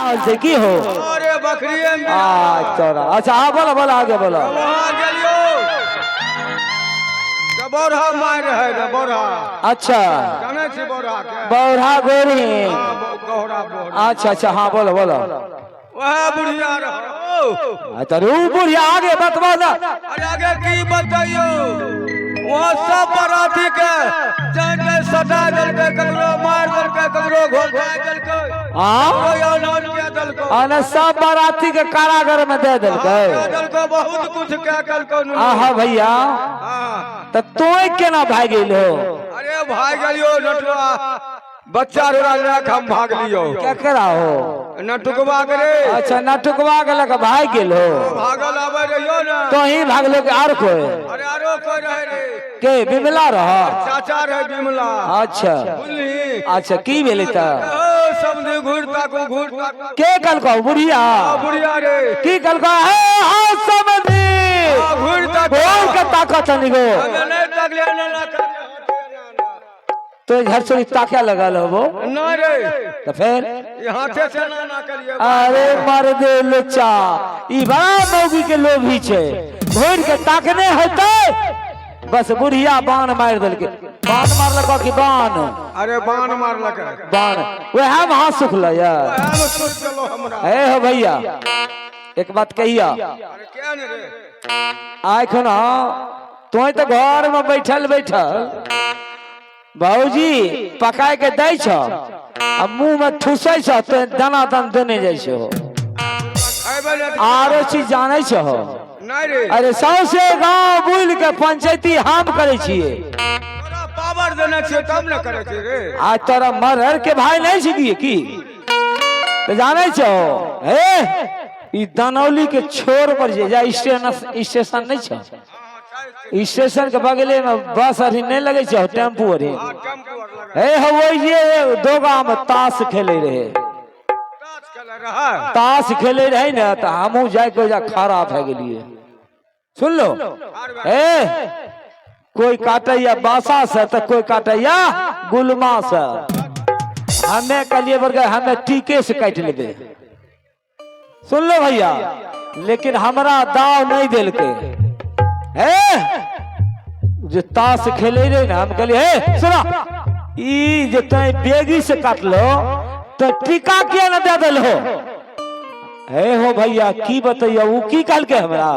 रहल छै की हो? अरे बकरिए में। आ तोरा, अच्छा, हाँ, बोलो बोलो, आगे बोलो। वहाँ गेलियो तऽ बौढ़ा मारि रहै रे बौढ़ा। अच्छा। जानै छी बौढ़ा के? बौढ़ा गोरी। हाँ, गौरा बौढ़ा। अच्छा अच्छा, हाँ, बोलो बोलो। वएह बुढ़िया रहौ। आ तर ऊ बुढ़िया आगे बतबा ना। अरे आगे की बतैयो, वहाँ सब बराती के जान के सटा देलकै, ककरो मारि देलकै, ककरो घोलटा देलकै। हाँ? ककरो अनाज के देलकै। अने सब बाराती के कारागार में दे देलकै। के देलकै, बहुत कुछ के देलकै नुनू। आहा भैया। हाँ। तऽ तोय केना भागि गेल हो? अरे भाग गेलियो नटुआ, बच्चा रोड़ा लए हम भाग लियो। केकरा हो? नटुकवा के रे। अच्छा, नटुकवा के लऽ कऽ भागि गेल हो? भागल आबै रहियो ने। तोही भागलो कि आर कोई? अरे आरो कोई रहे रे। के, बिमला रह? चाचा रहे बिमला। अच्छा। बुझली? अच्छा, की भेलै तऽ? ओ समझी, घूर ताकू, घूर ताकू। के कहलकौ बुढ़िया? बुढ़िया रे। की कहलकौ? हे हाँ समझी। घूर ताकू। बोल के ताकत निगो। हमे नहीं तकलियै ना ना करलियै। तो घर से ताके लगल होबो? ना रे। तऽ फेर? ई हाथे से ना ना करिए। अरे मर दे लुच्चा, ई बड़ा मौगी के लोभी छै, घुरि के ताकने हेतै बस बुढ़िया बाण मारि देलकै। बाण मारलक कि बाण? अरे बाण मारलक। बाण वएह में हाथ सुखलै या। वएह में सुख गेलो हमरा। हे हो भैया, एक बात कहिया। अरे क्या ने रे? आखन तोय तऽ घर में बैठल बैठल भौजी पकाय के दै छ आ मुंह में ठुसै छ तो दाना दान देने जाइ छ हो। खैबै ने। आरो चीज जानै छ हो? नहीं रे। अरे सौंसे गांव बुलि के पंचायती हम करै छियै। तोरा पावर देने छियै तब ने करै छियै रे। आ तोरा मरहर के भाई नहीं छियै की तऽ जानै छौ? हे, ई दनौली के छोर पर जे जा स्टेशन, स्टेशन नहीं छौ? स्टेशन के बगले में बस अभी नहीं लगे छौ, टेम्पू अभी? हाँ, टेम्पू आर लगे। हे हो, वही जे दो गांव में ताश खेले रहे। ताश खेले रहे। ताश खेले रहे ने तऽ हमहूँ जाके जा खड़ा भए गेलियै। सुन लो, ए कोई काटैया बासा से तऽ कोई काटैया गुलमा से। हमें कहलिए वर्ग हमें टीके से काटि लेबे। सुन लो भैया, लेकिन हमरा दाव नहीं देलके। हे, जे ताश खेले रहे ना, हम कहलिए, हे सुना, ई जे तैं बेगी से काटलो तो टीका किया ना दे देलहो? हे हो भैया, की बतैया, ऊ की कहलके हमरा,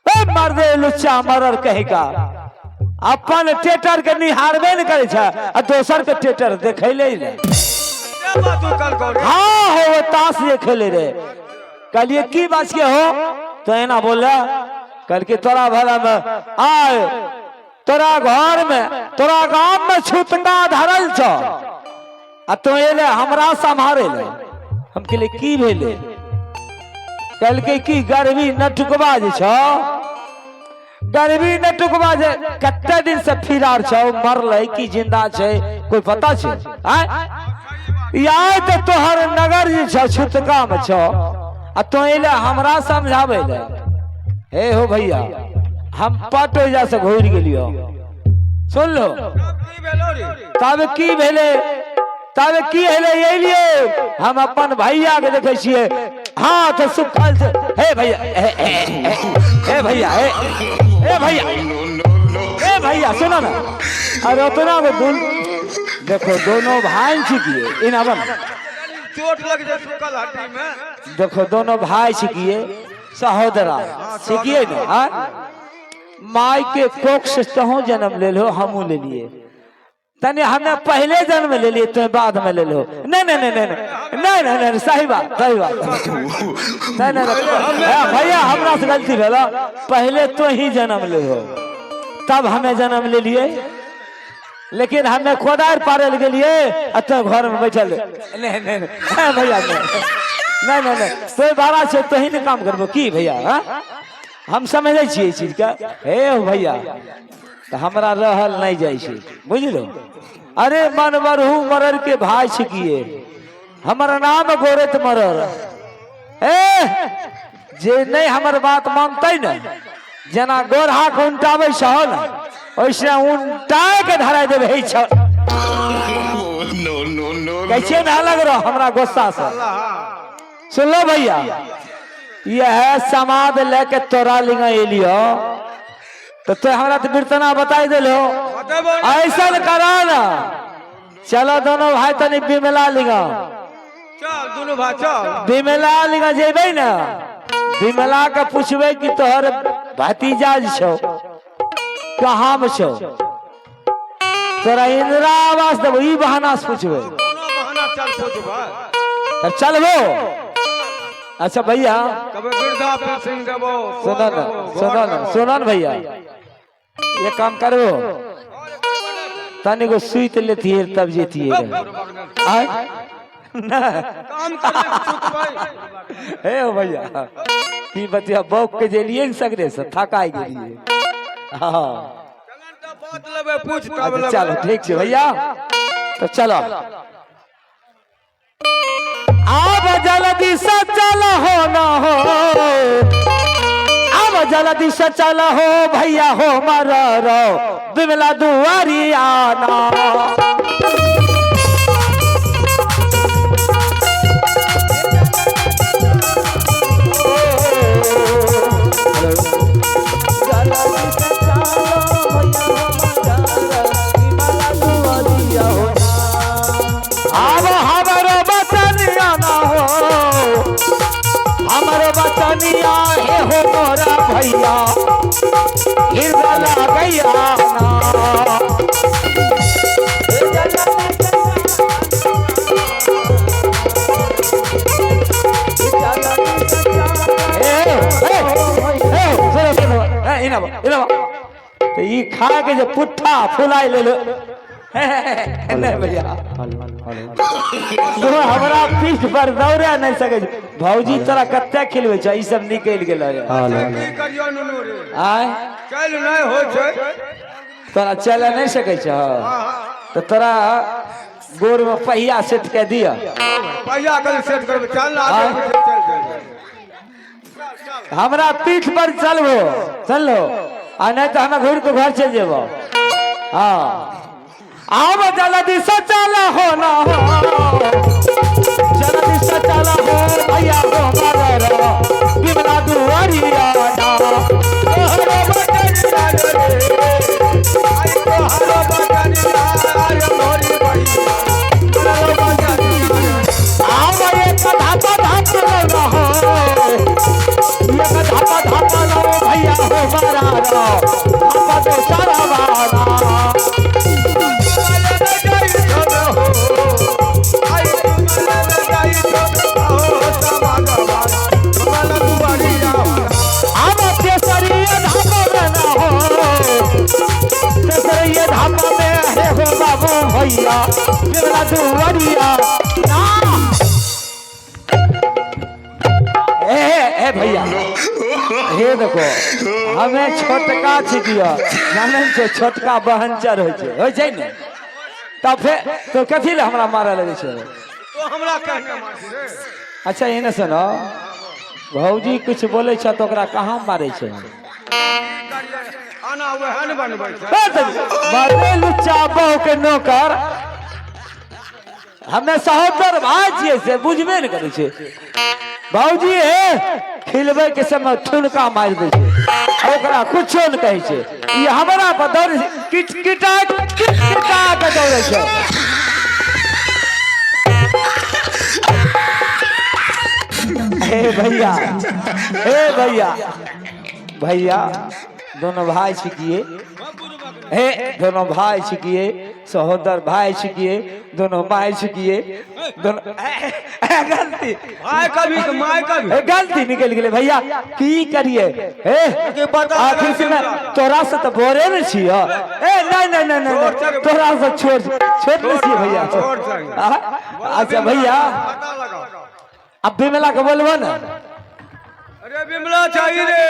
ए मर दे लुच्चा मरर कहीं का, अपन टेटर के निहारबे न करे छै आ दोसर के टेटर देखैले ने। से बात उ कहलकौ रे? हाँ हो, वो ताश जे खेले रहे। कहलिए की बात के हो? तो एना बोले, कहलके तोरा भला में आय, तोरा घर में, तोरा गांव में छुतका धरल छ आ तो एले हमरा सम्हारे ले। हम कहलिए की भेले? कहलकै की गर्मी नटुकबा जे छौ, गर्मी नटुकबा जे कते दिन से फिरार छौ, मरलै कि जिंदा छै कोई पता छै? आय आय तऽ तोहर नगर जे छौ छुतका में छौ आ तो एले हमरा समझाबै ले। हे हो भैया, हम पट ओइजा से घुरि गेलियो। सुन लो। तब की भेलो रे? तब की भेलै? तब की हेलै, एलियै हम अपन भैया के देखै छियै हाथ सुखल छै। हे भैया, हे, हे, हे, हे भैया, हे, हे भैया, हे भैया, सुनो ना। अरे उतना गो दुन देखो, दोनों भाई छिकिए इन अपन। चोट लग जाए सुखल हड्डी में। देखो, दोनों भाई छिकिए, सहोदरा छिकिए ने। हाँ, माय के कोख से तहों जन्म ले लो, हमहूँ ले लिए। तने हमें पहले जन्म ले लिए, तो बाद में ले लो। नहीं नहीं नहीं नहीं नहीं नहीं नहीं, सही बात, सही बात। नहीं नहीं नहीं भैया, हमरा से गलती भेल। पहले तो ही जन्म ले हो, तब हमें जन्म ले लिए, लेकिन हमें कोदार पारे गेलिए आ तो घर में बैठल। नहीं नहीं नहीं भैया, नहीं नहीं नहीं नहीं, तो बारा छै तो ही ने काम करबो की भैया? हाँ, हम समझै छियै ई चीजके। हे भैया, तऽ हमरा रहल नहि जाइ छै, बुझलो? अरे मन मरहू मरर के भाई छिकिए, हमर नाम गोरत मरर। ए जे नहि हमर बात मानतै ने, जेना गोरहा के उनटाबै छहो ने, ओइसे उनटाय के धराय देबै। हे छ No, no, no, कैसे ना लग रहा हमरा गुस्सा से। सुन लो भैया, यह समाद लेके तोरा लिंगा एलियो तो हमरा तो बिरतना बताई दिलो। बतेबो ना। ऐसा करा ना, चलो दोनों भाई तनी बिमला लिंगा। चल दुनू भाई चल। बिमला लिंगा जेबै ना, बिमला के पूछबै कि तोहर भतीजा जे छौ कहाँ में छौ, तोरा इंदिरा आवास देबो, ई बहाना से पूछबै। कोनो बहाना चल पूछबै। तब चलबो। अच्छा भैया कभी वृद्धा पेंशन देबो। सुनो ना, सुनो ना, सुनो ना भैया, ये काम करो तनिको सुइत लेती तब जेती आय ना। काम करे सुतबै। हे हो भैया की बतिया, बौक के जेलिए ने सगरे से थकाई गेलिए। हाँ चलन तऽ बात लेबै पूछ तब अच्छा, लेबै। चलो ठीक छै भैया, तो चलो आब जल्दी से चल हो ना हो, आब जल्दी से चल हो भैया हो मर रो बिमला दुआरी आना। आब हमरो बचनिया ना हो, हमरो बचनिया हे हो मोरा भैया हिरदा गैया ना। ए, ए, ए, सुनो, सुनो, ए, इना बा, इना बा। तो ई खा के जे पुट्ठा फुलाई ले लो। नहीं भैया, तो हमरा पीठ पर दौड़े नहीं सके। भौजी तोरा कते खिलबै छ, ई सब निकलि गेल रे। की करियो नुनू रे, आय चल नहि होइ छै। तोरा चले नहीं सकै छ तो तोरा गोर में पहिया सेट के दिया। पहिया कल सेट करबै, चल ना आगे पीछे चल चल। हमरा पीठ पर चलबो, चलो आ नहीं तो हमें घूर के घर चल जेबो। हाँ आब जल्दी से चल हो ना हो, जल्दी से चल हो भैया हो मारो रो बिमला दुआरिया ना। तोहरो बचनिया रे, आई तोहरो बचनिया रे मोरी बहिया, तोहरो बचनिया रे। आब एक धापा धाप लो हो, एक धापा धापा लो भैया हो मारा रो धापा दो सारा वाला। आब केसरिया धापा में ना हो, केसरिया धापा में हे हो बाबू भैया बिमला दुआरिया ना। ए ए भैया हे देखो, हमें छोटका छिकियो जानै छै, छोटका बहनचर होइ छै, होइ छै ने? तब फेर तो कथी ले हमरा मारऽ लगै छै? अच्छा एने सुनो, भौजी कुछ बोलै छ तो ओकरा कहाँ मारै छै? मारे लुच्चा बहु के नौकर, हमें सहोदर भाई छियै से बुझबे ने करै छै। भौजी हे खिलबै के समय ठुनका मारि दै छै, ओकरा कुछो ने कहै छै। ई हमरा पर दौड़ किटकिटा किटकिटा के दौड़ै छै। हे भैया, हे भैया, भैया दोनों भाई छिकिए, हे दोनों भाई छिकिए, सहोदर भाई छिकिए, दोनों भाई छिकिए, दोनों गलती भाई कभी my कभी ए, गलती निकल गेलै भैया, की करिए? हे के बता आखिर से मैं तोरा से तो बोरे ने छियो। ए नहीं नहीं नहीं नहीं, तोरा से छोट छोट नहीं छियै भैया। छोट छै। अच्छा भैया पता लगाओ। अब बिमला के बोलबो ना। अरे बिमला चाहिए रे,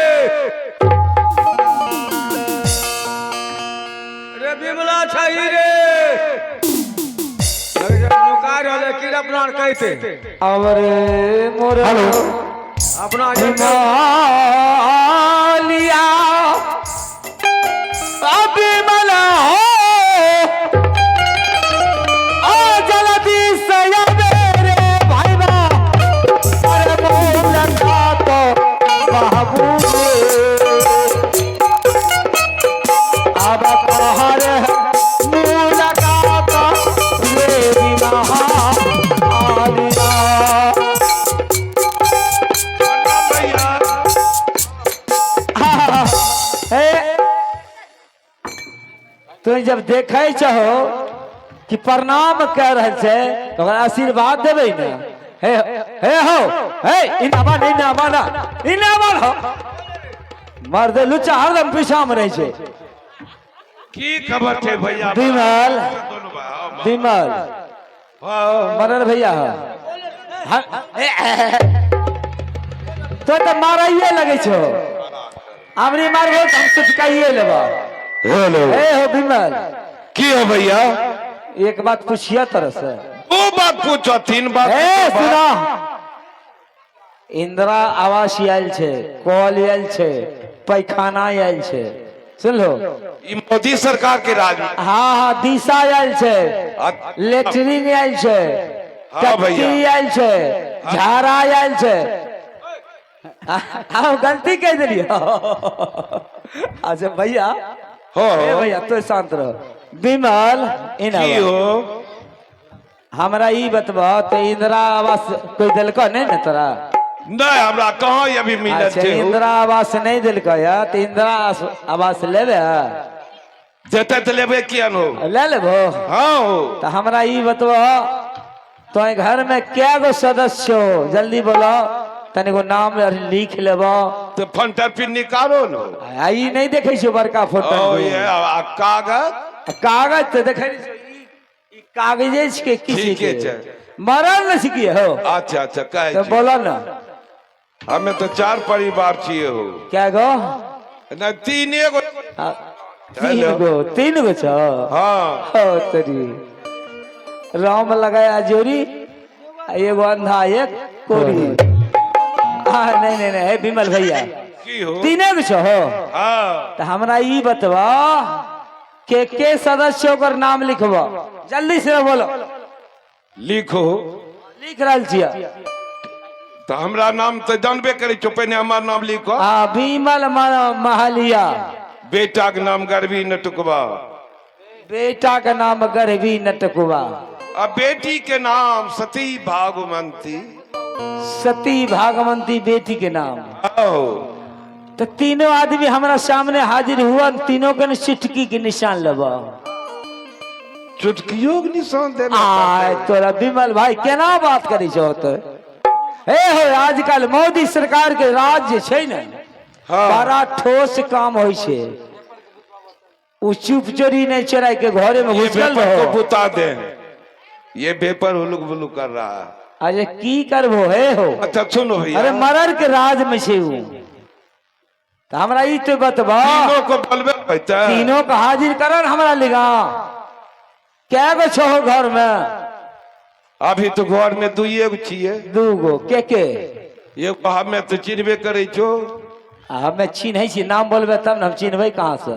अरे बिमला चाहिए रे। नुका रहले की अपना कहते अवरे मोर अपना हिमालिया अबिमला हो, ओ जल्दी से प्रणाम भैया। हे तू जब देखे छहो कि प्रणाम कर रहल छै तो ओकरा आशीर्वाद देबै ने। हे हे हो, हे इनामा नहीं नामा ना इनामा हो, मर्द लुच्चा हरदम पीछा में रहै छै। की खबर छै भैया? विमल। दोनों भाई, हाँ, विमल। हाँ। मरल भैया हो। हाँ, तो तऽ माराइए लगै छौ। अबरी मारबो तऽ हम सुटकाइए लेबो। हेलो। हे हो विमल। की हो भैया? एक बात पूछिए तरह से। दू बात पूछो, तीन बात ए पूछो। सुना, इंदिरा आवास आयल छै, कॉल आयल छै, पैखाना आयल छै, सुनलो? ई मोदी सरकार के राज में। हाँ हाँ, दिशा आयल छै, लेटरिन आयल छै, हाँ भैया। टट्टी आयल छै, झाड़ा आयल छै। हम गलती कह देलियै। अच्छा भैया। हो। ए भैया, तो शांत रहो। विमल, इना की हो? हमरा ई बतबह तो इंदिरा आवास कोई देलको नहीं ने तोरा? नहीं, हमरा कहाँ अभी मिलल अच्छा। छै हो। इंदिरा आवास नहीं देलको या तो इंदिरा आवास लेबे? जेते तऽ लेबे किया न हो। ले लेबो? हाँ हो। तो हमरा ई बतबह तो घर में क्या गो सदस्य हो, जल्दी बोलो, तनिको नाम आर लिख लेबो। तो फंटर फिर निकालो न हो। आ ई नहीं देखै छियो बड़का फोटो? ओ ये आ कागज। कागज तऽ देखै नहि छियो, ई कागजे छिकै किसी ठीके के। छै। मरल ने छिकै हो। अच्छा अच्छा, कहै तऽ छी। बोलो ने। हमे तऽ चार परिवार छियै हो। क्या गो? नहीं, तीने गो। आ, तीन हेलो। गो, तीन गो छौ? हाँ। हो तरी राम लगाया जोड़ी, आ एगो अंधा एक कोरी। आ नहीं नहीं नहीं, हे विमल भैया। की हो? तीने गो छौ हो? हाँ। तऽ हमरा ई बतबा के सदस्य ओकर नाम लिखब, जल्दी से बोलो। लिखो। लिख रहल छियै। तऽ हमरा नाम तऽ जानबे करै छौ, पहिने हमर नाम लिखो। आ विमल महलिया। बेटा के नाम गरबी नटुकबा। बेटा के नाम गरबी नटकुआ। आ बेटी के नाम सती भागवंती। सती भागवंती बेटी के नाम। आओ। तो तीनों आदमी हमरा सामने हाजिर हुआ, तीनों के चुटकी के निशान लेब। चुटकियो के निशान देना? आय तोरा, विमल भाई, केना बात करी छौ तो? हे हो, आजकल मोदी सरकार के राज जे छै ने, बड़ा ठोस काम होइ छै। उ चुप चोरी नहीं चोराई के घरे में ये घुसल पेपर को रहो। बुता दे, ये पेपर हुलुक बुलुक कर रहा है। अरे की करबो हे हो? अच्छा सुनो भैया। अरे मरर के राज में छै उ। तो हमरा ई तो बतबा। तीनों को बोलबे पैता। तीनों का हाजिर करन हमरा लिगा। कै गो छहो घर में? अभी तो घर में दुइये गो छियै। दू गो, के के? एगो हमे तो चिन्हबे करै छो। आ हमे चिन्है छी? नाम बोलबे तब ने, हम चिन्हबै कहाँ से?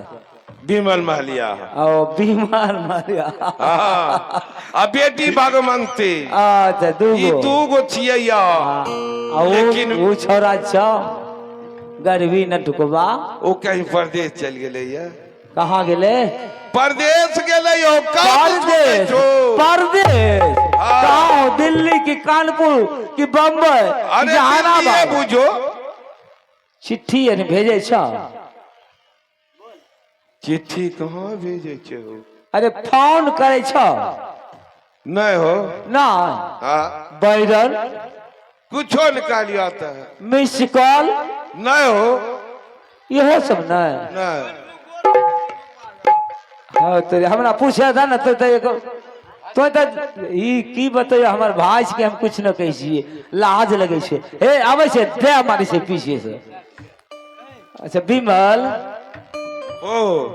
विमल महलिया। ओ बीमार मारिया। हाँ, आ बेटी भागवंती। अच्छा, दू ई गो। दू गो छियै या। हाँ, आ उ लेकिन- उ छौड़ा छौ गरबी न टुकबा? ओ कहीं परदेश चलि गेलै या। कहाँ गेलै? परदेश गेलै यौ। परदेश? परदेश? हाँ। कहाँ हो, दिल्ली की कानपुर की बम्बई की अरे दिल्लीए जहानाबाद? बुझो। चिट्ठी यानी भेजै छ? चिट्ठी कहाँ भेजै छै हो? अरे फोन करै छ? नहीं हो। ना? हाँ। बैरन? कुछो निकाली आता है। Miss call? नहीं हो। इहो सब नहीं? नहीं। हाँ तो हमरा पूछे था ना, तो तो तऽ ई की बतैयो, हमर भाई के हम कुछ न कहै छियै, लाज लगै छै। हे आबै छै, दे मारै छै पीछे से। अच्छा विमल। ओ।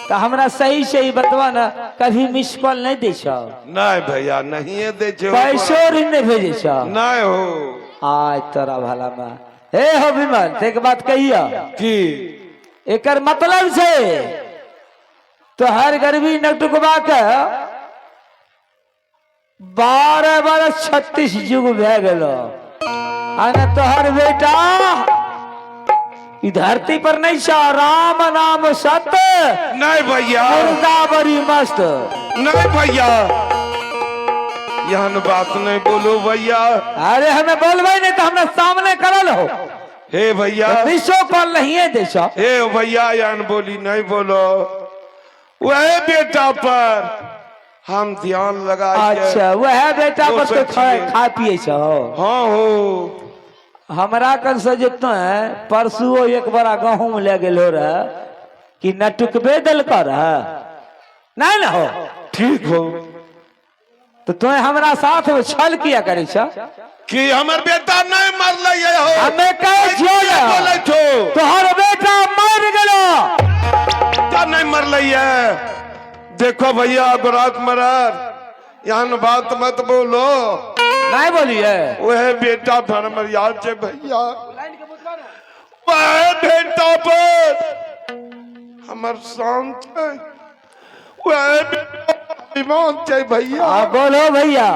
तऽ हमरा सही सही बतबा ने, कभी मिस कॉल नहि दै छौ? नहीं भैया, नहीं दै छै। पैसो ऋण नहि भेजै छौ? नहीं हो। आय तोरा भला में। हे हो विमल, तऽ एक बात कहिया। की? एकर मतलब छै तो हर गरबी नटुकबा के 12 बरस 36 युग भए गेलो, आ ने तोहर बेटा ई धरती पर नहीं छा। राम नाम सत्य। नहीं भैया। मुर्दा बड़ी मस्त। नहीं भैया, एहन बात नहीं बोलो भैया। अरे हमें बोलबै नहीं तो हमरा सामने करल हो। हे भैया, विश्व कॉल नहीं दे छो। हे भैया, एहन बोली नहीं बोलो। वह बेटा पर हम ध्यान लगा। अच्छा, वह बेटा पर तो खा पिए छो। हाँ हो। हमरा कन से जितना है परसुओ एक बड़ा गहूम ले गेलो रह कि नटुकबे दिल कर नहीं ना हो। ठीक हो। तो तुम हमरा साथ में छल किया करे छ? कि हमर बेटा नहीं मरले ये हो। हमें कहे छियो ना। बोले छो। तोहर बेटा मर गेलो। बेटा नहीं मरले ये। देखो भैया, गुरात मरर, यहाँ बात मत बोलो। नहीं बोलिए। वह बेटा पर हमर याद छे भैया, वह बेटा पर हमर शान छे, वह बेटा अभिमान छे भैया। हाँ बोलो भैया।